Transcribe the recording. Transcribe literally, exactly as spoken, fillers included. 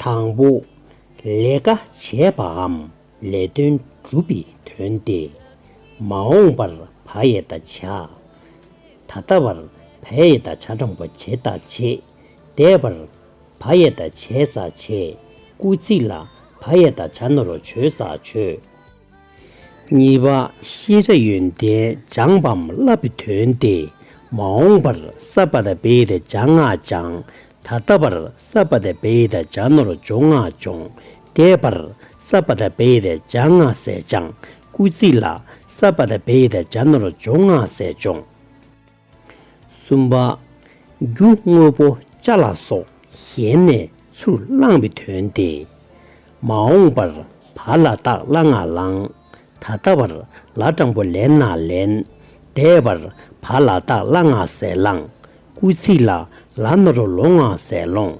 དང་པོ། ལས་ཀ་བྱས་པའམ་ལས་དོན་བསྒྲུབས་པའི་དོན་ཏེ། མ་འོངས་པར་བ་ཡ་བཏགས་བྱ། ད་ལྟ་བར་བ་ཡ་བཏགས་བྱ་དང་པོ་བྱེད་བཏགས་བྱེད། འདས་པར་བ་ཡ་བཏགས་བྱས་བྱས། སྐུལ་ཚིག་ལ་བ་ཡ་བཏགས་བྱ་ན་རོ་བྱོས་བྱོས། གཉིས་པ། ཤེས་བྱ་ཡོན་ཏན་སྦྱངས་པའམ་བསླབ་པའི་དོན་ཏེ། མ་འོངས་པར་ས་བ་བཏགས་སྦ་ཡ་བཏགས་སྦྱ་ང་སྦྱངས། ད་ལྟ་བར་ས་བ་བཏགས་སྦ་ཡ་བཏགས་སྦྱ་ན་རོ་སྦྱོ་ང་སྦྱོངས། འདས་པར་ས་བ་བཏགས་སྦ་ཡ་བཏགས་སྦྱ་ང་ཟེར་སྦྱངས། སྐུལ་ཚིག་ལ་ས་བ་བཏགས་སྦ་ཡ་བཏགས་སྦྱ་ན་རོ་སྦྱོ་ང་ཟེར་སྦྱོངས། གསུམ་པ། རྒྱུ་དངོས་པོ་ཅ་ལག་སོགས་གཞན་ནས་ཚུར་བླངས་པའི་དོན་ཏེ། མ་འོངས་པར་བ་ལ་བཏགས་བླ་ང་བླངས། ད་ལྟ་བར་ལ་དྲང་པོ་ལེ་ན་ལེན། འདས་པར་བ་ལ་བཏགས་བླ་ང་ཟེར་བླངས། སྐུལ་ཚིག་ལ་ལ་ན་རོ་ལོ་ང་ཟེར་ལོངས།